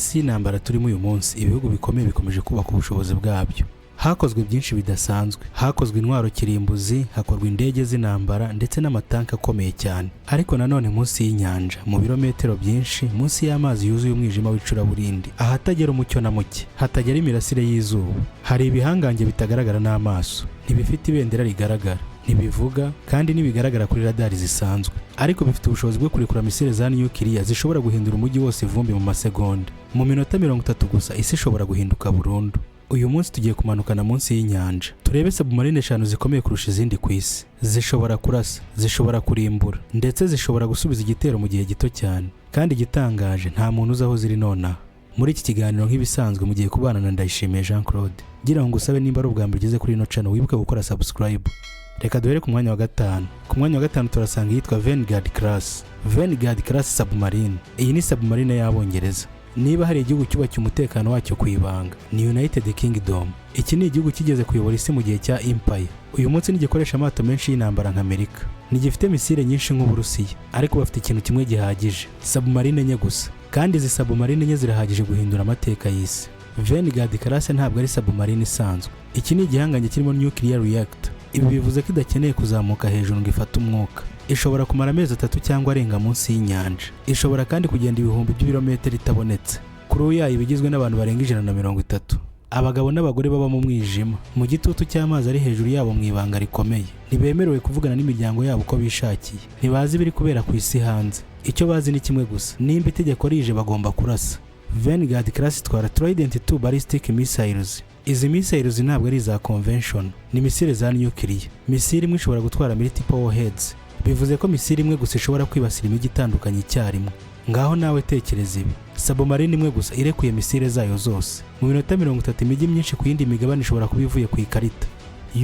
Isi y'intambara turimo uyu munsi, ibihugu bikomeye bikomeje kubaka ubushobozi bwabyo. Hakozwe byinshi bidasanzwe, hakozwe intwaro kirimbuzi, hakorwa indege z'intambara ndetse n'amatanka akomeye cyane. Ariko nanone munsi y'inyanja, mu birometero byinshi munsi y'amazi yuzuye umwijima w'icuraburindi, ahatagera umucyo na muke, hatagera imirasire y'izuba, hari ibihangange bitagaragara n'amaso. Ntibifite ibendera rigaragara, ntibivuga kandi ntibigaragara kuri radari zisanzwe, ariko bifite ubushobozi bwo kurekura misile za nukiliya zishobora guhindura umujyi wose ivumbi mu masegonda. Mu minota 30 gusa, isi ishobora guhinduka burundu. Uyu munsi tugiye kumanukana munsi y'inyanja, turebe submarine eshanu zikomeye kurusha izindi ku isi. Zishobora kurasa, zishobora kurimbura, ndetse zishobora gusubiza igitero mu gihe gito cyane. Kandi igitangaje, nta muntu uzi aho ziri nonaha. Muri iki kiganiro, nk'ibisanzwe, mugiye kubana na Ndayishimiye Jean Claude. Ngira ngo ngusabe, nimba ari ubwa mbere ugeze kuri ino channel, wibuke gukora subscribe. Reka duhere ku mwanya wa gatanu. Ku mwanya wa gatanu turasanga iyitwa Vanguard Class, Vanguard Class submarine. Iyi ni submarine y'Abongereza. Niba hari igihugu cyubakiye umutekano wacyo ku ibanga, ni United Kingdom. Iki ni igihugu kigeze kuyobora isi mu gihe cya Empire. Uyu munsi ntigikoresha amato menshi y'intambara nka Amerika, ntigifite misile nyinshi nk'Uburusiya, ariko bafite ikintu kimwe gihagije: submarine enye gusa. Kandi izi submarine enye zirahagije guhindura amateka y'isi. Vanguard Class ntabwo ari submarine isanzwe. Iki ni igihangange kirimo nuclear reactor. Ibi bivuze ko idakeneye kuzamuka hejuru ngo ifate umwuka. Ishobora kumara amezi 3 cyangwa arenga munsi y'inyanja. Ishobora kandi kugenda ibihumbi by'ibirometero itabonetse. Crew yayo iba igizwe n'abantu barenga 130, abagabo n'abagore baba mu mwijima, mu gitutu cy'amazi ari hejuru yabo, mu ibanga rikomeye. Ntibemerewe kuvugana n'imiryango yabo uko bishakiye, ntibazi ibiri kubera ku isi hanze. Icyo bazi ni kimwe gusa: nimba itegeko rije, bagomba kurasa. Vanguard Class itwara Trident 2 ballistic missiles. Izi missiles ntabwo ari iza convention, ni misile za nuclear. Misile imwe ishobora gutwara multiple warheads. Bivuze ko misile imwe gusa ishobora kwibasira imijyi itandukanye icyarimwe. Ngaho nawe tekereza ibi: submarine imwe gusa irekuye misile zayo zose, mu minota 30 imijyi myinshi ku yindi migabane ishobora kuba ivuye ku ikarita.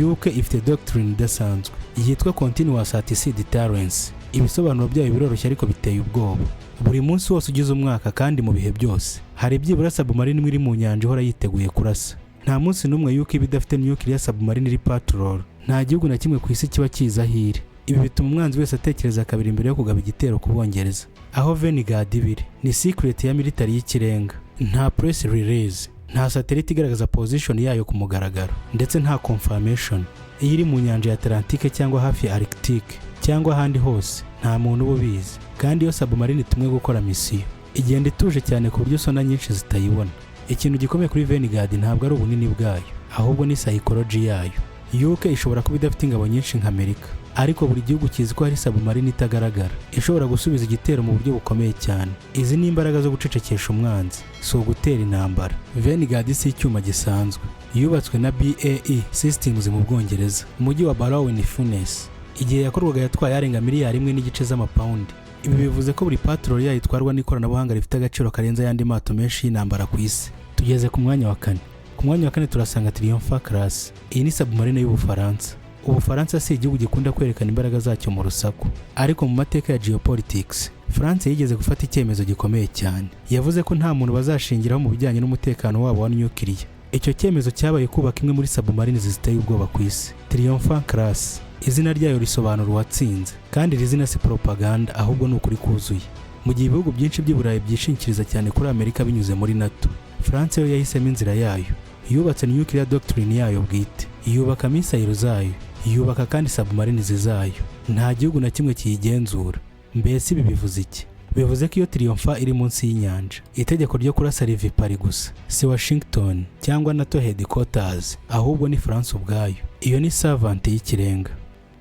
UK ifite doctrine idasanzwe yitwa Continuous at Sea Deterrence. Ibisobanuro byayo biroroshye ariko biteye ubwoba: buri munsi wose ugize umwaka kandi mu bihe byose, hari byibura submarine imwe iri mu nyanja ihora yiteguye kurasa. Nta munsi n'umwe UK iba idafite nuclear submarine iri patrol. Nta gihugu na kimwe ku isi kiba kizi aho iri. Ibi bituma umwanzi wese atekereza kabiri mbere yo kugaba igitero ku Bongereza. Aho Vanguard ibiri ni secret ya military y'ikirenga. Nta press release, nta satellite igaragaza position yayo ku mugaragaro, ndetse nta confirmation. Iyo iri mu nyanja ya Atlantique cyangwa hafi ya Arctique cyangwa ahandi hose, nta muntu uba ubizi. Kandi iyo submarine itumwe gukora misiyo, igenda ituje cyane ku buryo sonar nyinshi zitayibona. Ikintu gikomeye kuri Vanguard ntabwo ari ubunini bwayo, ahubwo ni psychology yayo. UK ishobora kuba idafite ingabo nyinshi nka Amerika, ariko buri gihugu kizi ko hari submarine itagaragara ishobora gusubiza igitero mu buryo bukomeye cyane. Izi ni imbaraga zo gucecekesha umwanzi, si ugutera intambara. Vanguard si icyuma gisanzwe. Yubatswe na BAE Systems mu Bwongereza, umujyi wa Barrow-in-Furness. Igihe yakorwaga yatwaye arenga miliyari 1.5 z'amapawundi. Ibi bivuze ko buri patrol yayo itwarwa n'ikoranabuhanga rifite agaciro karenze ayandi mato menshi y'intambara ku isi. Tugeze ku mwanya wa kane. Ku mwanya wa kane turasanga Triomphant Class. Iyi ni submarine y'Ubufaransa. Ubufaransa si igihugu gikunda kwerekana imbaraga zacyo mu rusaku, ariko mu mateka ya geopolitics, France yigeze gufata icyemezo gikomeye cyane. Yavuze ko nta muntu bazashingiraho mu bijyanye n'umutekano wabo wa nuclear. Icyo cyemezo cyabaye kubaka imwe muri submarines ziteye ubwoba ku isi, Triomphant Class. Izina ryayo risobanura uwatsinze, kandi iri zina si propaganda, ahubwo ni ukuri kuzuye. Mu gihe ibihugu byinshi by'i Burayi byishingikiriza cyane kuri Amerika binyuze muri NATO, France yo yahisemo inzira yayo. Yubatse nuclear doctrine yayo bwite, yubaka missile zayo, yubaka kandi submarines zayo. Nta gihugu na kimwe kiyigenzura. Mbese ibi bivuze iki? Bivuze ko iyo Triomphant iri munsi y'inyanja, itegeko ryo kurasa riva i Paris gusa, si Washington cyangwa NATO headquarters, ahubwo ni France ubwayo. Iyo ni sovereignty y'ikirenga.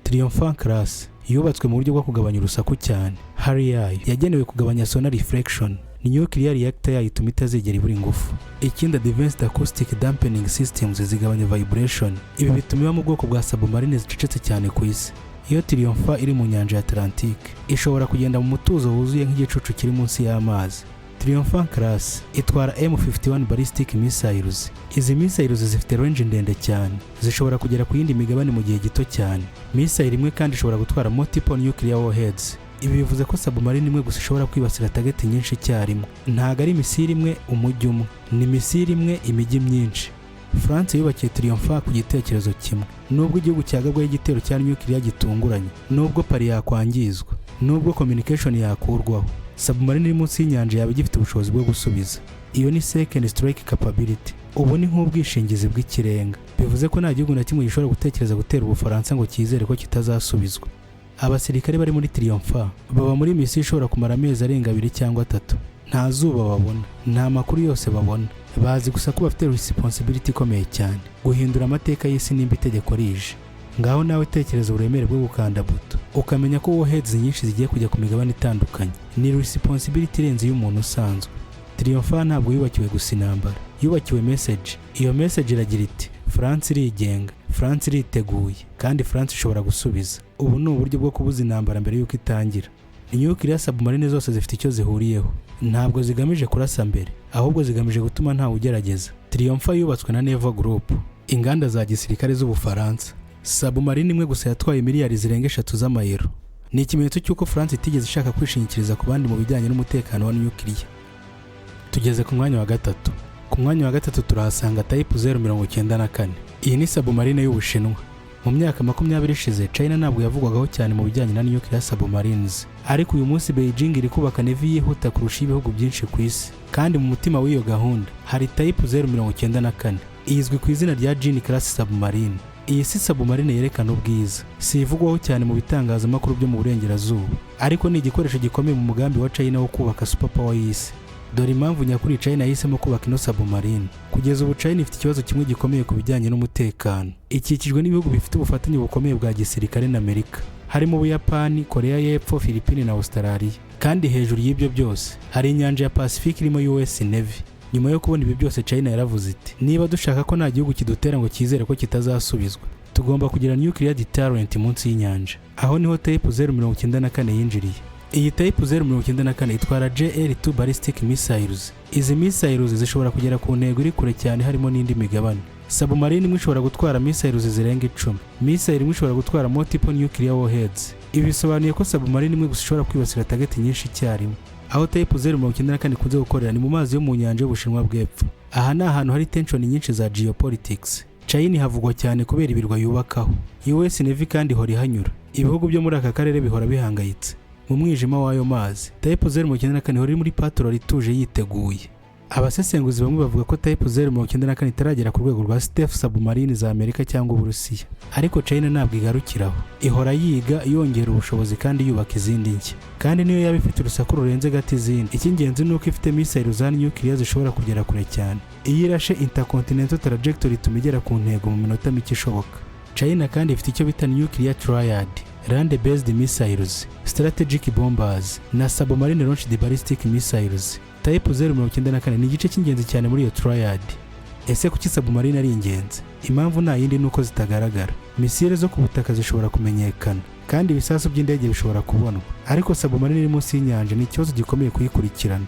Triomphant Class yubatswe mu buryo bwo kugabanya urusaku cyane. Hull yayo yagenewe kugabanya sonar reflection. Ni nuclear reactor yayo ituma itazigera ibura ingufu. Ikindi, advanced acoustic dampening systems zigabanya vibration. Ibi bituma iba mu bwoko bwa submarine zicecetse cyane ku isi. Iyo Triomphant iri mu nyanja ya Atlantique, ishobora kugenda mu mutuzo wuzuye nk'igicucu kiri munsi y'amazi. Triomphant Class itwara M51 ballistic missiles. Izi missiles zifite range ndende cyane, zishobora kugera ku yindi migabane mu gihe gito cyane. Missile imwe kandi ishobora gutwara multiple nuclear warheads. Ibi bivuze ko submarine imwe gusa ishobora kwibasira target nyinshi icyarimwe. Ntabwo ari misile imwe umujyi umwe, ni misile imwe imijyi myinshi. France yubakiye Triomphant ku gitekerezo kimwe: nubwo igihugu cyagabwaho igitero cya nuclear gitunguranye, nubwo Paris yakwangizwa, nubwo communication yakurwaho, submarine iri munsi y'inyanja yaba igifite ubushobozi bwo gusubiza. Iyo ni second strike capability. Ubu ni nk'ubwishingizi bw'ikirenga, bivuze ko nta gihugu na kimwe gishobora gutekereza gutera Ubufaransa ngo cyizere ko kitazasubizwa. Abasirikare bari muri Triomphant baba muri misiyo ishobora kumara amezi arenga 2 cyangwa 3. Nta zuba babona, nta makuru yose babona. Bazi gusa ko bafite responsibility ikomeye cyane: guhindura amateka y'isi nimba itegeko rije. Ngaho nawe tekereza uburemere bwo gukanda buto ukamenya ko warheads nyinshi zigiye kujya ku migabane itandukanye. Ni responsibility irenze iy'umuntu usanzwe. Triomphant ntabwo yubakiwe gusa intambara, yubakiwe message. Iyo message iragira iti: "France irigenga, France iriteguye, kandi France ishobora gusubiza." Ubu ni uburyo bwo kubuza intambara mbere y'uko itangira. Nuclear submarine zose zifite icyo zihuriyeho: ntabwo zigamije kurasa mbere, ahubwo zigamije gutuma ntawe ugerageza. Triomphant yubatswe na Naval Group, inganda za gisirikare z'Ubufaransa. Submarine imwe gusa yatwaye miliyari zirenga 3 z'amayero. Ni ikimenyetso cy'uko France itigeze ishaka kwishingikiriza ku bandi mu bijyanye n'umutekano wa nuclear. Tugeze ku mwanya wa gatatu. Ku mwanya wa gatatu turahasanga Type 094. Iyi ni submarine y'Ubushinwa. Mu myaka 20 ishize, China ntabwo yavugwagaho cyane mu bijyanye na nuclear submarines, ariko uyu munsi Beijing iri kubaka navy yihuta kurusha ibihugu byinshi ku isi, kandi mu mutima w'iyo gahunda hari Type 094. Izwi ku izina rya Jin class submarine. Iyi si submarine yerekana ubwiza, si ivugwaho cyane mu bitangazamakuru byo mu burengerazuba, ariko ni igikoresho gikomeye mu mugambi wa China wo kubaka super power y'isi. Dore impamvu nyakuri China yahisemo kubaka ino submarine. Kugeza ubu, China ifite ikibazo kimwe gikomeye ku bijyanye n'umutekano: ikikijwe n'ibihugu bifite ubufatanye bukomeye bwa gisirikare na Amerika, harimo Ubuyapani, Korea y'Epfo, Philippines na Australia. Kandi hejuru y'ibyo byose hari inyanja ya Pacific irimo US Navy. Nyuma yo kubona ibi byose, China yaravuze iti: "Niba dushaka ko nta gihugu kidutera ngo cyizere ko kitazasubizwa, tugomba kugira nuclear deterrent munsi y'inyanja." Aho niho Type 094 yinjiriye. Iyi Type 094 itwara JL2 ballistic missiles. Izi missiles zishobora kugera ku ntego iri kure cyane, harimo n'indi migabane. Submarine imwe ishobora gutwara missiles zirenga 10. Missile imwe ishobora gutwara multiple nuclear warheads. Ibi bisobanuye ko submarine imwe gusa ishobora kwibasira target nyinshi icyarimwe. Aho Type 094 ikunze gukorera ni mu mazi yo mu nyanja y'Ubushinwa bw'Epfo. Aha ni ahantu hari tension nyinshi za geopolitics. China ihavugwa cyane kubera ibirwa yubakaho. US Navy kandi ihora ihanyura. Ibihugu byo muri aka karere bihora bihangayitse. Mu mwijima w'ayo mazi, Type 094 ihora iri muri patrol ituje, yiteguye. Abasesenguzi bamwe bavuga ko Type 094 itaragera ku rwego rwa stealth submarine za Amerika cyangwa Uburusiya, ariko China ntabwo igarukiraho. Ihora yiga, yongera ubushobozi kandi yubaka izindi nshya. Kandi niyo yaba ifite urusaku rurenze gato izindi, icy'ingenzi ni uko ifite missile za nuclear zishobora kugera kure cyane. Iyo irashe, intercontinental trajectory ituma igera ku ntego mu minota mike ishoboka. China kandi ifite icyo bita nuclear triad: land based missiles, strategic bombers na submarine launched ballistic missiles. Type 094 ni igice cy'ingenzi cyane muri iyo triad. Ese kuki submarine ari ingenzi? Impamvu nta yindi, ni uko zitagaragara. Misile zo ku butaka zishobora kumenyekana kandi ibisasu by'indege bishobora kubonwa, ariko submarine iri munsi y'inyanja ni ikibazo gikomeye kuyikurikirana.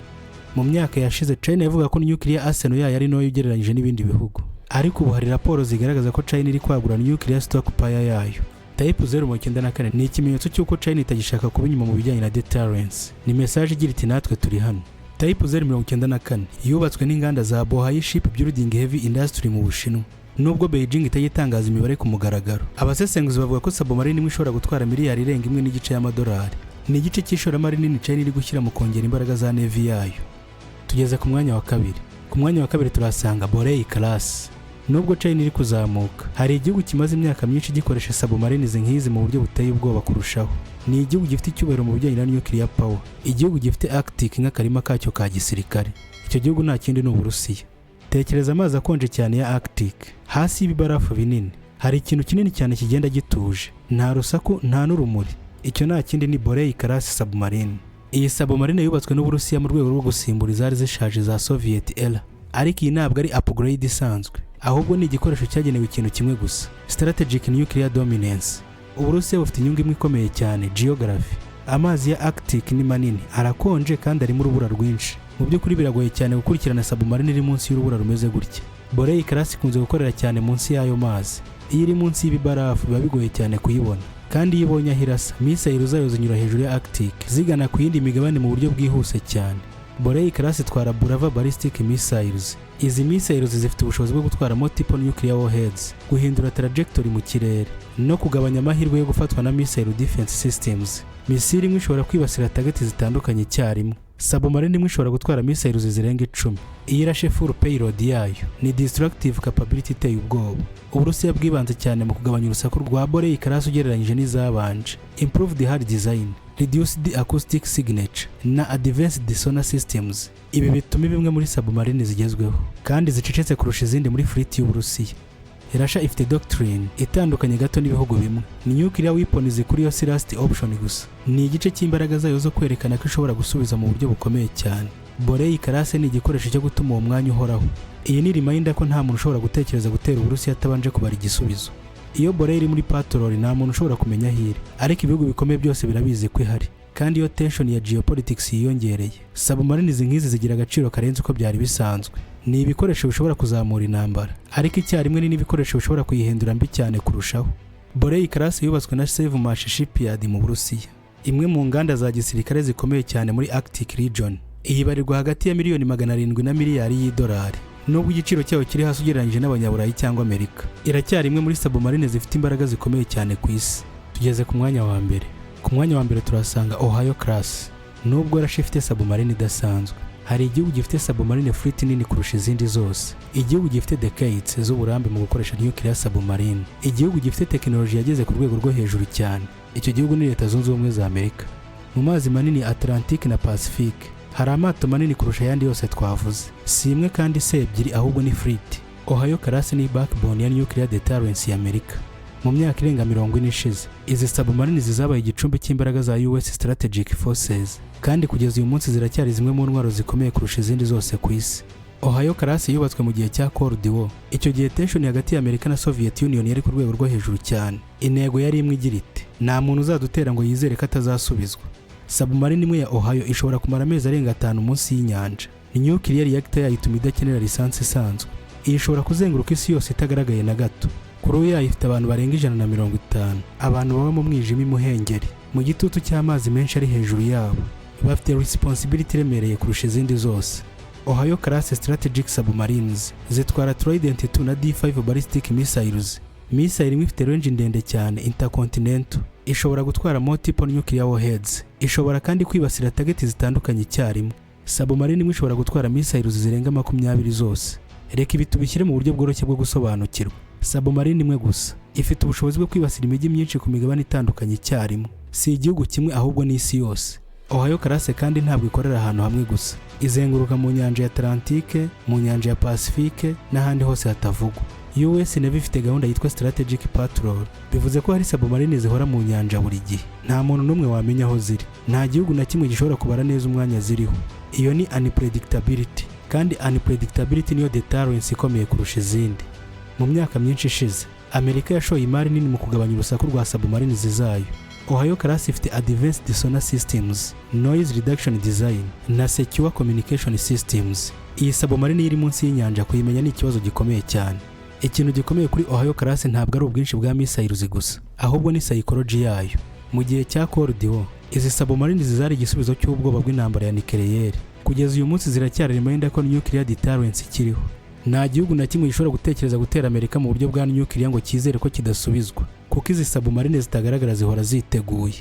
Mu myaka yashize, China yavuga ko nuclear arsenal yayo ari ntoya ugereranyije n'ibindi bihugu, ariko ubu hari raporo zigaragaza ko China iri kwagura nuclear stockpile yayo. Type 094 ni ikimenyetso cy'uko China itagishaka kuba inyuma mu bijyanye na deterrence. Ni message igira iti: "Natwe turi hano." Type 094 yubatswe n'inganda za Bohai Shipbuilding Heavy Industry mu Bushinwa. Nubwo Beijing itajya itangaza imibare ku mugaragaro, abasesenguzi bavuga ko submarine imwe ishobora gutwara miliyari irenga 1.5 y'amadolari. Ni igice cy'ishoramari rinini China iri gushyira mu kongera imbaraga za navy yayo. Tugeze ku mwanya wa kabiri. Ku mwanya wa kabiri turahasanga Borei class. Nubwo China iri kuzamuka, hari igihugu kimaze imyaka myinshi gikoresha submarines nk'izi mu buryo buteye ubwoba kurushaho. Ni igihugu gifite icyubahiro mu bijyanye na nuclear power, igihugu gifite Arctic nk'akarima kacyo ka gisirikare. Icyo gihugu nta kindi, ni Uburusiya. Tekereza amazi akonje cyane ya Arctic. Hasi y'ibibarafu binini hari ikintu kinini cyane kigenda gituje, nta rusaku, nta n'urumuri. Icyo nta kindi, ni Borei class submarine. Iyi submarine yubatswe n'Uburusiya mu rwego rwo gusimbura izari zishaje za Soviet era, ariko iyi ntabwo ari upgrade isanzwe, ahubwo ni igikoresho cyagenewe ikintu kimwe gusa: strategic nuclear dominance. Uburusiya bufite inyungu imwe ikomeye cyane: geography. Amazi ya Arctic ni manini, arakonje kandi arimo urubura rwinshi. Mu by'ukuri biragoye cyane gukurikirana submarine iri munsi y'urubura rumeze gutya. Borei class ikunze gukorera cyane munsi y'ayo mazi. Iyo iri munsi y'ibibarafu biba bigoye cyane kuyibona, kandi iyo ibonye aho irasa, missile zayo zinyura hejuru ya Arctic zigana ku yindi migabane mu buryo bwihuse cyane. Borei class itwara Bulava ballistic missiles. Izi missiles zifite ubushobozi bwo gutwara multiple nuclear warheads, guhindura trajectory mu kirere no kugabanya amahirwe yo gufatwa na missile defense systems. Missile imwe ishobora kwibasira target zitandukanye icyarimwe. Submarine imwe ishobora gutwara missiles zirenga 10. Iyo irashe full payload yayo, ni destructive capability iteye ubwoba. Uburusiya bwibanze cyane mu kugabanya urusaku rwa Borei class ugereranyije n'izabanje. Improved hull design, reduced acoustic signature na advanced sonar systems. Ibi bituma bimwe muri submarine zigezweho kandi zicecetse kurusha izindi muri fleet y'Uburusiya. Russia ifite doctrine itandukanye gato n'ibihugu bimwe. Ni nuclear weapons kuri yo si last option gusa, ni igice cy'imbaraga zayo zo kwerekana ko ishobora gusubiza mu buryo bukomeye cyane. Borei class ni igikoresho cyo gutuma uwo mwanya uhoraho. Iyi ni reminder ko nta muntu ushobora gutekereza gutera Uburusiya atabanje kubara igisubizo. Iyo Borei iri muri patrol, nta muntu ushobora kumenya aho iri, ariko ibihugu bikomeye byose birabizi ko ihari. Kandi iyo tension ya geopolitics yiyongereye, submarines nk'izi zigira agaciro karenze uko byari bisanzwe. Ni ibikoresho bishobora kuzamura intambara, ariko icyarimwe ni n'ibikoresho bishobora kuyihindura mbi cyane kurushaho. Borei class yubatswe na Sevmash Shipyard mu Burusiya, imwe mu nganda za gisirikare zikomeye cyane muri Arctic region. Iyi ibarirwa hagati ya miliyoni 700 na miliyari y'idolari. Nubwo igiciro cyayo kiri hasi ugereranyije n'Abanyaburayi cyangwa Amerika, iracyari imwe muri submarine zifite imbaraga zikomeye cyane ku isi. Tugeze ku mwanya wa mbere. Ku mwanya wa mbere turasanga Ohio class. Nubwo Russia ifite submarine idasanzwe, hari igihugu gifite submarine fleet nini kurusha izindi zose, igihugu gifite decades z'uburambe mu gukoresha nuclear submarine, igihugu gifite tekinoloji yageze ku rwego rwo hejuru cyane. Icyo gihugu ni Leta Zunze Ubumwe za Amerika. Mu mazi manini Atlantique na Pacifique hari amato manini kurusha ayandi yose twavuze. Si imwe kandi si ebyiri, ahubwo ni fleet. Ohio class ni backbone ya nuclear deterrence ya Amerika. Mu myaka irenga 40 ishize, izi submarines zabaye igicumbi cy'imbaraga za US Strategic Forces, kandi kugeza uyu munsi ziracyari zimwe mu ntwaro zikomeye kurusha izindi zose ku isi. Ohio class yubatswe mu gihe cya Cold War. Icyo gihe tension hagati ya Amerika na Soviet Union yari ku rwego rwo hejuru cyane. Intego yari imwe igira iti: "Nta muntu uzadutera ngo yizere ko atazasubizwa." Submarine imwe ya Ohio ishobora kumara amezi arenga 5 munsi y'inyanja. Ni nuclear reactor yayo ituma idakenera lisansi isanzwe. Iyi ishobora kuzenguruka isi yose itagaragaye na gato. Crew yayo ifite abantu barenga 150, abantu baba mu mwijima imuhengeri, mu gitutu cy'amazi menshi ari hejuru yabo. Bafite responsibility iremereye kurusha izindi zose. Ohio class strategic submarines zitwara Trident 2 na D5 ballistic missiles. Missile imwe ifite range ndende cyane, intercontinental, ishobora gutwara multiple nuclear warheads. Ishobora kandi kwibasira target zitandukanye icyarimwe. Submarine imwe ishobora gutwara missiles zirenga 20 zose. Reka ibi tubishyire mu buryo bworoshye bwo gusobanukirwa. Submarine imwe gusa ifite ubushobozi bwo kwibasira imijyi myinshi ku migabane itandukanye icyarimwe. Si igihugu kimwe, ahubwo n'isi yose. Ohio class kandi ntabwo ikorera ahantu hamwe gusa. Izenguruka mu nyanja ya Atlantique, mu nyanja ya Pacifique n'ahandi hose hatavugwa. US Navy ifite gahunda yitwa Strategic Patrol. Bivuze ko hari submarine zihora mu nyanja buri gihe. Nta muntu n'umwe wamenya aho ziri, nta gihugu na kimwe gishobora kubara neza umwanya ziriho. Iyo ni unpredictability, kandi unpredictability niyo deterrence ikomeye kurusha izindi. Mu myaka myinshi ishize, Amerika yashoye imari nini mu kugabanya urusaku rwa submarines zayo. Ohio class ifite advanced sonar systems, noise reduction design na secure communication systems. Iyi submarine iri munsi y'inyanja, kuyimenya ni ikibazo gikomeye cyane. Ikintu gikomeye kuri Ohio class ntabwo ari ubwinshi bwa missiles gusa, ahubwo ni psychology yayo. Mu gihe cya Cold War, izi submarines zari igisubizo cy'ubwoba bw'intambara ya nucléaire. Kugeza uyu munsi ziracyari reminder ko nuclear deterrence ikiriho. Nta gihugu na kimwe gishobora gutekereza gutera Amerika mu buryo bwa nuclear ngo cyizere ko kidasubizwa, kuko izi submarine zitagaragara zihora ziteguye.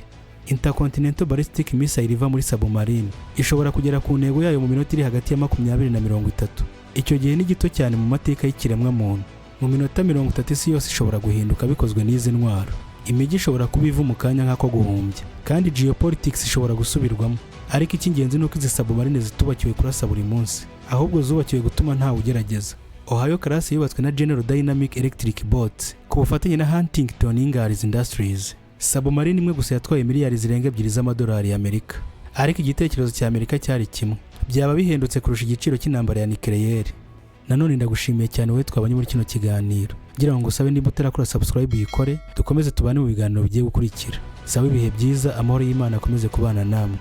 Intercontinental ballistic missile iva muri submarine ishobora kugera ku ntego yayo mu minota iri hagati ya 20 na 30. Icyo gihe ni gito cyane mu mateka y'ikiremwamuntu. Mu minota 30 isi yose ishobora guhinduka bikozwe n'izi ntwaro. Imijyi ishobora kuba ivu mu kanya nk'ako guhumbya, kandi geopolitics ishobora gusubirwamo. Ariko icy'ingenzi ni uko izi submarine zitubakiwe kurasa buri munsi, ahubwo zubakiwe gutuma ntawe ugerageza. Ohio class yubatswe na General Dynamic Electric Boat ku bufatanye na Huntington Ingalls Industries. Submarine imwe gusa yatwaye miliyari zirenga 2 z'amadolari y'Amerika, ariko igitekerezo cya Amerika cyari kimwe: byaba bihendutse kurusha igiciro cy'intambara ya nucléaire. Nanone ndagushimiye cyane wowe twabanye muri kino kiganiro. Ngira ngo ngusabe, niba utarakora subscribe uyikore, dukomeze tubane mu biganiro bigiye gukurikira. Saba ibihe byiza, amahoro y'Imana akomeze kubana namwe.